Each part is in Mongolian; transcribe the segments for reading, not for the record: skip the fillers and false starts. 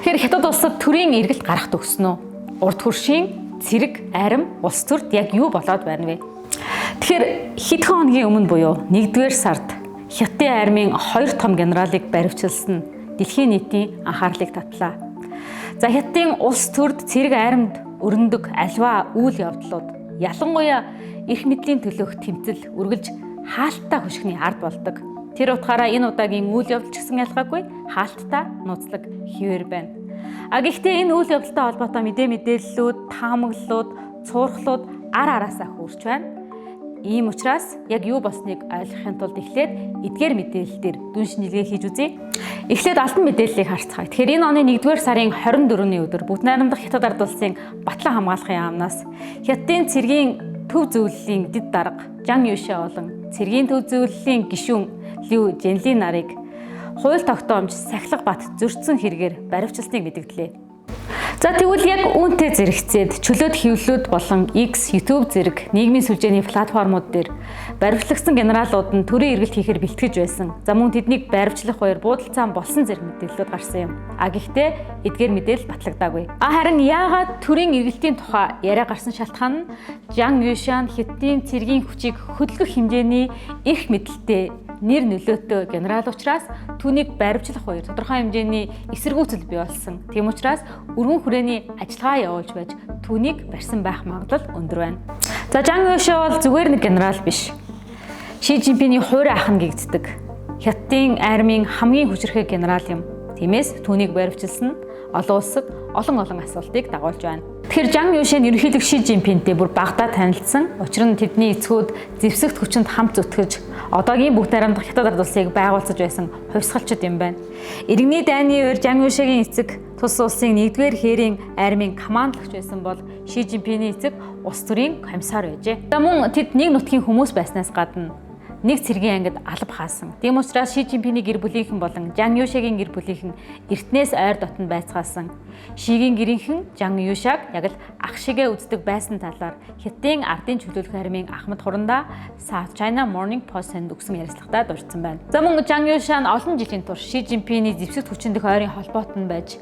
Тэгэхээр Хятад улсад төрийн эргэлт гарах төгснө үү? Урд хөршийн цэрэг арим улс төрд яг юу болоод байна вэ? Тэгэхээр хэдхэн хоногийн өмнө буюу 1-р сард Хятадын армийн хоёр том генералыг баривчилсан дэлхийн нийтийн анхаарлыг татлаа. За, Хятадын улс төрд, цэрэг армид өрнөдөг аливаа үйл явдлууд, ялангуяа эрх мэдлийн төлөөх тэмцэл үргэлж хаалттай хөшигний ард болдог. Тэр утгаараа энэ удаагийн үйл явдал ч гэсэн ялгаагүй хаалттай нууцлаг хэвээр байна. А гэхдээ энэ үйл явдалтай холбоотой мэдээллүүд, таамаглалууд, цуурхлууд ар араасаа хөөрч байна. Ийм учраас яг юу болсныг ойлгохын тулд эхлээд эдгээр мэдээлэл дээр дүн шинжилгээ хийж үзье. Эхлээд алтан мэдээллийг харцгаая. Тэгэхээр энэ оны 1-р сарын 24-ний өдөр Бүгд Найрамдах Хятад Ард Улсын Батлан хамгаалахын яамнаас Хятадын цэргийн төв зөвлөлийн дэд дарга Жан Юшаа болон цэргийн төв зөвлөлийн гишүүн Лю Женли нарыг хууль тогтоомж сахилга бат зөрчсөн хэрэгээр баривчилсныг мэдэгдлээ. За, тэгвэл яг үүнтэй зэрэгцээд чөлөөт хэвлэлүүд болон X, YouTube зэрэг нийгмийн сүлжээний платформуд дээр баривчлагдсан генералууд нь төрийн эргэлт хийхээр бэлтгэж байсан. За, мөн тэднийг баривчлах үеэр буудалцаан болсон зэрэг мэдээллүүд гарсан юм. А гэхдээ эдгээр мэдээлэл батлагдаагүй. А харин яагаад төрийн эргэлтийн тухай яриа гарсан шалтгаан нь Жан Юшан Хятадын цэргийн хүчийг хөдөлгөх хэмжээний эрх мэдэлтэй, нэр нөлөөтэй генерал учраас түүнийг баривчлах үеэр тодорхой хэмжээний эсэргүүцэл бий болсон. Тийм учраас өргөн хүрээний ажиллагаа явуулж байж түүнийг барьсан байх магадлал өндөр байна. За, Жан Юшаа бол зүгээр нэг генерал биш. Ши Цзиньпиний хуврын ах нь гэгддэг. Хятадын армийн хамгийн хүчирхэг генерал юм. Тиймээс түүнийг баривчилсан нь олон улсад олон олон асуултыг дагуулж байна. Тэгэхээр Жан Юшэн ерөнхийлөгч Ши Цзиньпинтэй бүр багадаа танилцсан. Учир нь тэдний эцгүүд зэвсэгт хүчинд хамт зүтгэж одоогийн Бүгд Найрамдах Хятад Ард Улсыг байгуулцаж байсан хувьсгалчид юм байна. Иргэний дайны үеэр Жан Юшагийн эцэг тус улсын 1-р хээрийн армийн командлагч байсан бол Ши Цзиньпиний эцэг улс төрийн комиссар байжээ. За, мөн тэд нэг нутгийн хүмүүс байснаас гадна нэг цэргийн ангид алба хаасан. Тийм учраас Ши Цзиньпиний гэр бүлийнхэн болон Жан Юшагийн гэр бүлийнхэн эртнээс ойр дотно байцгаасан. Шигийн гэрийнхэн Жан Юшаг яг л ах шигээ үздэг байсан талаар Хятадын ардын чөлөөлөх армийн ахмад хурандаа South China Morning Post-д өгсөн ярилцлагадаа дурдсан байна. За, мөн Жан Юшан олон жилийн турш Ши Цзиньпиний зэвсэгт хүчин дэх ойрын холбоот нь байж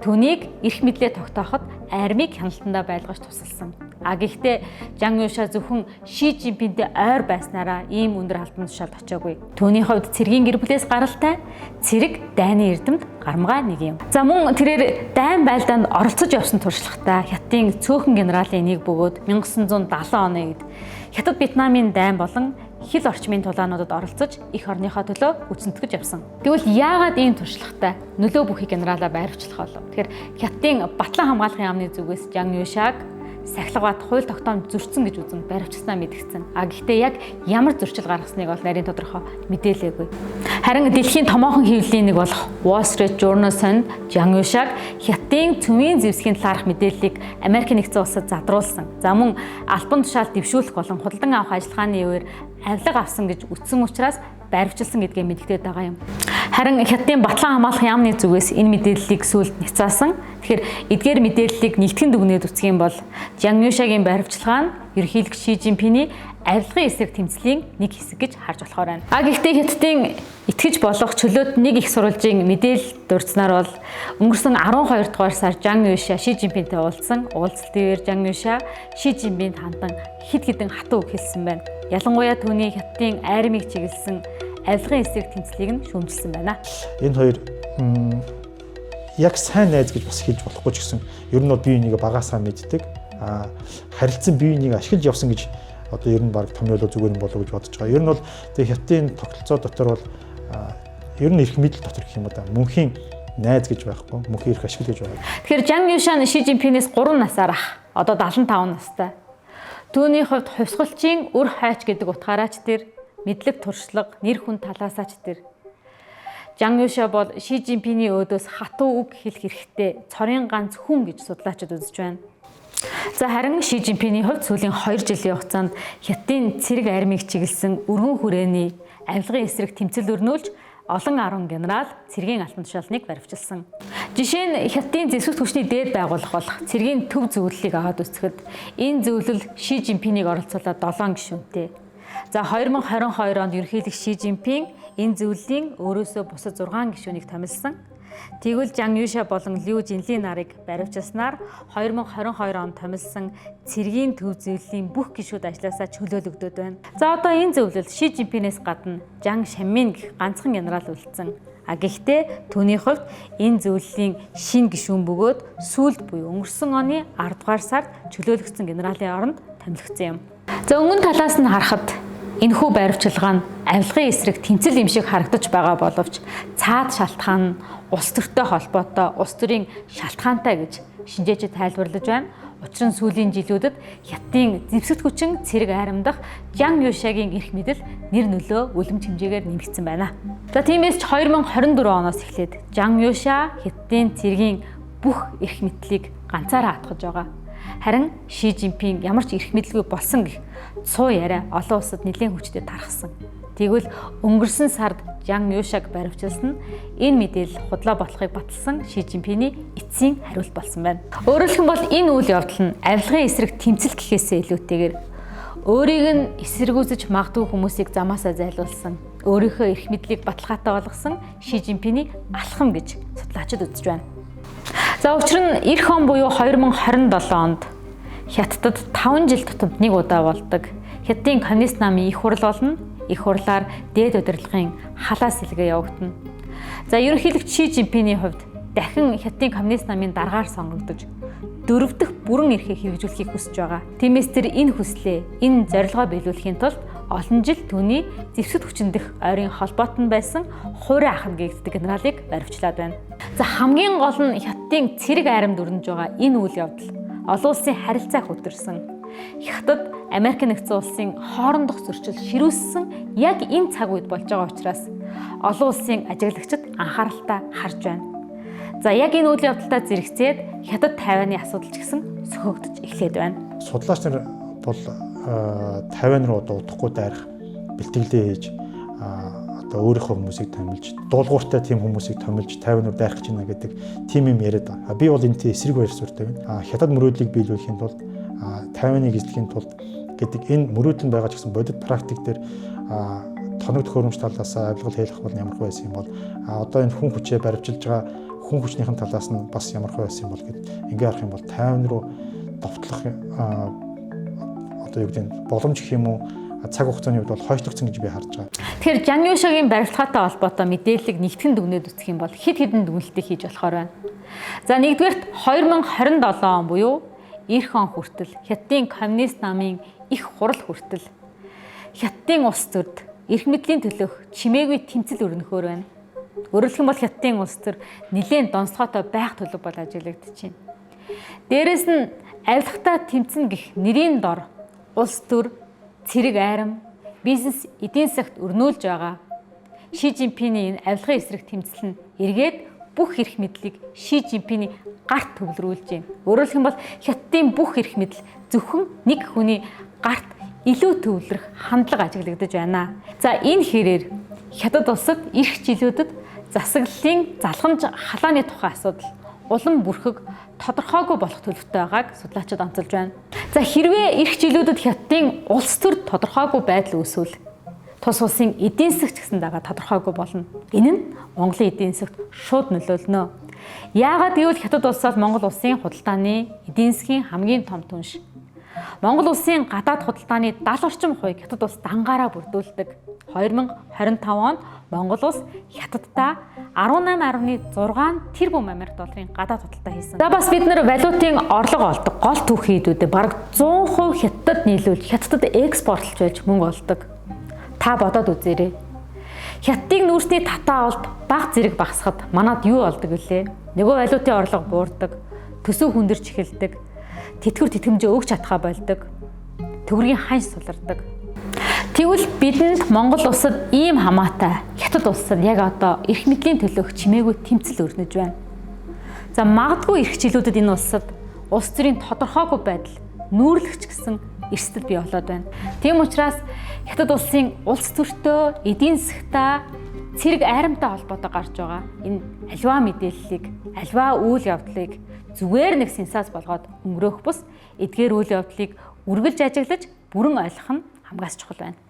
түүнийг эрх мэдлээ тогтооход армийг хяналтандаа байлгаж тусалсан. А гэхдээ Жан Юшаа зөвхөн Ши Цзиньпинтэй ойр байснараа ийм өндөр албан тушаалд очоогүй. Түүний хувьд цэргийн гэр бүлээс гаралтай цэрэг дайны эрдэмт гарамгай нэг юм. За, мөн тэрээр дайн байлдаанд оролцож явсан туршлагатай Хятадын цөөхөн генераалын нэг бөгөөд 1970 оны үед Хятад Вьетнамын дайн болон хил орчмын тулаануудад оролцож эх орныхоо төлөө хүч өнтгөж явсан. Тэгвэл яагаад ийм туршлагатай, нөлөө бүхий генералаа баривчлах болов? Тэгэхээр Хятадын Батлан хамгаалахын яамны зүгээс Жан Юшааг сахилга бат, хууль тогтоомж зөрчсөн гэж үзэн баривчилснаа мэдгдсэн. А гэхдээ яг ямар зөрчил гаргасныг бол нарийн тодорхой мэдээлээгүй. Харин дэлхийн томоохон хэвлэлийн нэг болох Wall Street Journal-ын Жан Юшааг Хятадын цөмийн зэвсгийн талаарх мэдээллийг Америк Нэгдсэн Улсад задруулсан. За, мөн албан тушаал дэвшүүлэх болон худалдан авах ажиллагааны үеэр авилга авсан гэж үтсэн учраас баривчилсан гэдгээ мэдэгдээд байгаа юм. Харин Хятадын Батлан хамгаалах яамны зүгээс энэ мэдээллийг сүүлд няцаасан. Тэгэхээр эдгээр мэдээллийг нэгтгэн дүгнээд үзэх юм бол Жан Юшагийн баривчилгаа нь ерөнхийлөгч Ши Цзиньпиний авилгын эсрэг тэмцлийн нэг хэсэг гэж харж болохоор байна. А гэхдээ Хятадын итгэж болох чөлөөт нэг их сурвалжийн мэдээлэл дурдсанаар бол өнгөрсөн 12 дугаар сар Жан Юша Ши Цзиньпинтэй уулзсан. Уулзалтын үеэр Жан Юша Ши Цзиньпинд хандан хэд хэдэн хатуу үг хэлсэн байна. Ялангуяа түүний Хятадын армийг чиглэсэн авилгын эсрэг тэмцлийг нь шүүмжилсэн байна. Энэ хоёр яг сайн найз гэж бас хэлж болохгүй ч гэсэн ер нь бол бие биенийг багасаа мэддэг. А харилцан бие биенийг ашиглаж явсан гэж одоо ер нь баг томьёолоо зүгээр юм болов уу гэж бодож байгаа. Ер нь бол тэгээ Хятадын тогтолцоо дотор бол ер нь эрх мэдэл дотор гэх юм уу да, мөнхийн найз гэж байхгүй, мөнхийн эрх ашигла гэж байгаа. Тэгэхээр Жан Юшан Ши Цзиньпинээс 3 насаар ах. Одоо 75 настай. Түүний хувьд хувьсгалчийн үр хайч гэдэг утгаараа ч тэр мэдлэг туршлага, нэр хүн талаасаа ч тэр Жан Юша бол Ши Цзиньпиний өөдөөс хатуу үг хэлэх эрхтэй цорын ганц хүн гэж судлаачид үзэж байна. За, харин Ши Цзиньпиний хувьд сүүлийн 2 жилийн хугацаанд Хятадын цэрэг армийг чиглэсэн өргөн хүрээний авилгын эсрэг тэмцэл өрнүүлж олон 10 генерал цэргийн албан тушаалныг баривчилсан. Жишээ нь Хятадын зэвсэгт хүчний дээд байгууллага болох цэргийн төв зөвлөлийг аваад үзэхэд энэ зөвлөл Ши Цзиньпинийг оролцуулаад 7 гишүүнтэй. За, 2022 онд ерөнхийлөгч Ши Цзиньпин энэ зөвлөлийн өөрөөсөө бусад 6 гишүүнийг томилсон. Тэгвэл Жан Юша болон Лю Жинлийн нарыг баривчилснаар 2022 онд томилсон цэргийн төв зөвлөлийн бүх гишүүд ажлаасаа чөлөөлөгдөд байна. За одоо энэ зөвлөл Ши Жинпинээс гадна Жан Шамин гэх ганцхан генерал үлдсэн. А гэхдээ түүний хувьд энэ зөвлөлийн шинэ гишүүн бөгөөд сүүлд буюу өнгөрсөн оны 10 дугаар сард чөлөөлөгдсөн генералийн оронд томилогдсон юм. За өнгөн талаас нь харахад энэхүү баривчилгаа нь авилгын эсрэг тэмцэл юм шиг харагдаж байгаа боловч цаад шалтгаан нь улс төртэй холбоотой улс төрийн шалтгаантай гэж шинжээчид тайлбарлаж байна. Учир нь сүүлийн жилүүдэд Хятадын зэвсэгт хүчин цэрэг айрамдах Жан Юшагийн эрх мэдэл нэр нөлөө үлэмж хэмжээгээр нэмэгдсэн байна. За тиймээс ч 2024 оноос эхлээд Жан Юша Хятадын цэргийн бүх эрх мэдлийг ганцаараа хатгаж байгаа. Харин Ши Жинпин ямар ч эрх мэдэлгүй болсон гэх цуу яриа олон улсад нэлээн хүчтэй тархсан. Тэгвэл өнгөрсөн сард Жан Юшаг баривчилсан нь энэ мэдээлэл худлаа болохыг баталсан Ши Жинпиний эцсийн хариулт болсон байна. Өөрөөр хэлбэл бол энэ үйл явдал нь авилгын эсрэг тэмцэл гэхээсээ илүүтэйгээр өөрийг нь эсэргүүцэж магадгүй хүмүүсийг замаасаа зайлуулсан, өөрийнхөө эрх мэдлийг баталгаатай болгосон Ши Жинпиний алхам гэж судлаачид үзэж байна. За учир нь эх он буюу 2027 онд Хятадд 5 жил тутамд нэг удаа болдог Хятадын коммунист намын их хурл болно. Их хурлаар дээд удирдлагын халаа сэлгээ явагдана. За ерөнхийлөгч Ши Жинпиний хувьд дахин Хятадын коммунист намын даргаар сонгогдож дөрөв дэх бүрэн эрхийг хэрэгжүүлэхийг хүсэж байгаа. Тиймээс тэр энэ хүслээ, энэ зорилгоо биелүүлэхийн тулд олон жил түүний зэвсэгт хүчиндэх ойрын холбоот нь байсан хуурай ахна гэгддэг генералыг баривчлаад байна. За хамгийн гол нь Хятадын цэрэг айрамд өрнөж байгаа энэ үйл явдал олон улсын харилцаа хөдөрсөн. Хятад Америк нэгдсэн улсын хоорондох зөрчил ширүүссэн яг энэ цаг үед болж байгаа учраас олон улсын ажиглагчид анхааралтай харж байна. За яг энэ үйл явдалтай зэрэгцээд Хятад Тайваны асуудал ч гэсэн сөхөгдөж эхлээд байна. Судлаач нар бол Тайван руу одоо удахгүй дайрах бэлтгэлээ хийж одоо өөрийнхөө хүмүүсийг томилж, дуулууртай тийм хүмүүсийг томилж Тайван руу дайрах гэж байна гэдэг тийм юм яриад байгаа. Би бол энэтэй эсрэг байр суурьтай байна. Хятад мөрөөдлийг биелүүлэхийн тулд Тайваныг эзлэхийн тулд гэдэг энэ мөрөөдөл нь байгаа ч гэсэн бодит практик дээр тоног төхөөрөмж талаас авилгал хийх бол ямар байсан юм бол одоо энэ хүн хүчээ баривчилж байгаа хүн хүчнийхэн талаас нь бас ямар байсан юм бол гэд ингээ харах юм бол Тайван руу довтлох одоо юу гэдэг нь боломж гэх юм уу цаг хугацааны хувьд бол хойшлогдсон гэж би харж байгаа. Тэгэхээр Жан Юшагийн баривчилгаатай холбоотой мэдээллийг нэгтгэн дүгнээд үзэх юм бол хэд хэдэн дүгнэлтийг хийж болохоор байна. За нэгдүгээрт 2027 он буюу эх он хүртэл Хятадын коммунист намын их хурал хүртэл Хятадын улс төрд эрх мэдлийн төлөөх чимээгүй тэмцэл өрнөхөөр байна. Өөрөөр хэлбэл Хятадын улс төр нэлээн донцлогоотой байх төлөв бол ажиглагдаж байна. Дээрэс нь авилгатай тэмцэн гих нэрийн дор улс төр, цэрэг айрам, бизнес эдийн засагт өрнүүлж байгаа Ши Жинпиний энэ авилгын эсрэг тэмцэл нь эргээд бүх эрх мэдлийг Ши Жинпиний гарт төвлөрүүлж байна. Өөрөөр хэлбэл Хятадын бүх эрх мэдэл зөвхөн нэг хүний гарт илүү төвлөрөх хандлага ажиглагдаж байна. За энэ хэрээр Хятад улсад эх жилүүдэд засаглалын залхамж халааны тухай асуудал улам бүрхэг тодорхойгүй болох төлөвтэй байгааг судлаачид онцолж байна. За хэрвээ эх жилүүдэд Хятадын улс төр тодорхойгүй байдал үүсвэл тус улсын эдийн засагч гэсэн дагаа тодорхойгүй болно. Энэ нь Монголын эдийн засагт шууд нөлөөлнө. Яагаад гэвэл Хятад улс бол Монгол улсын худалдааны эдийн засгийн хамгийн том түнш. Монгол улсын гадаад худалдааны 70 орчим хувийг Хятад улс дангаараа бүрдүүлдэг. 2025 онд Монгол улс Хятадтай 18.6 тэрбум Америк долларын гадаад худалдаа хийсэн. За бас бид нэр валютын орлого олдог гол түүхийдүүдэд бараг 100% Хятадд нийлүүлж Хятадд экспортлж байж мөнгө олдог. Та бодоод үзээрэй. Хятадыг нүүрсний татаа олд баг зэрэг багасгад манад юу олдог вүлээ? Нөгөө валютын орлого буурдаг, төсөв хүндэрч эхэлдэг, тэтгэвэр тэтгэмжээ өгч чадхаа болдог, төгрөгийн ханш сулардаг. Тэгвэл бидэнд Монгол улсад ийм хамаатай Хятад улсад яг одоо эрх мэдлийн төлөөх чимээгүй тэмцэл өрнөж байна. За магадгүй эрх жилүүдэд энэ улсад улс төрийн тодорхойгүй байдал нүүрлэгч гэсэн эрсдэл бий болоод байна. Тийм учраас Хятад улсын улс төртөө эдийн засгтаа цэрэг айрамтай холбоотой гарч байгаа энэ альва мэдээллийг, альва үйл явдлыг зүгээр нэг сенсац болгоод өнгөрөөх бус эдгээр үйл явдлыг үргэлж ажиглаж бүрэн ойлгох нь хамгаас чухал байна.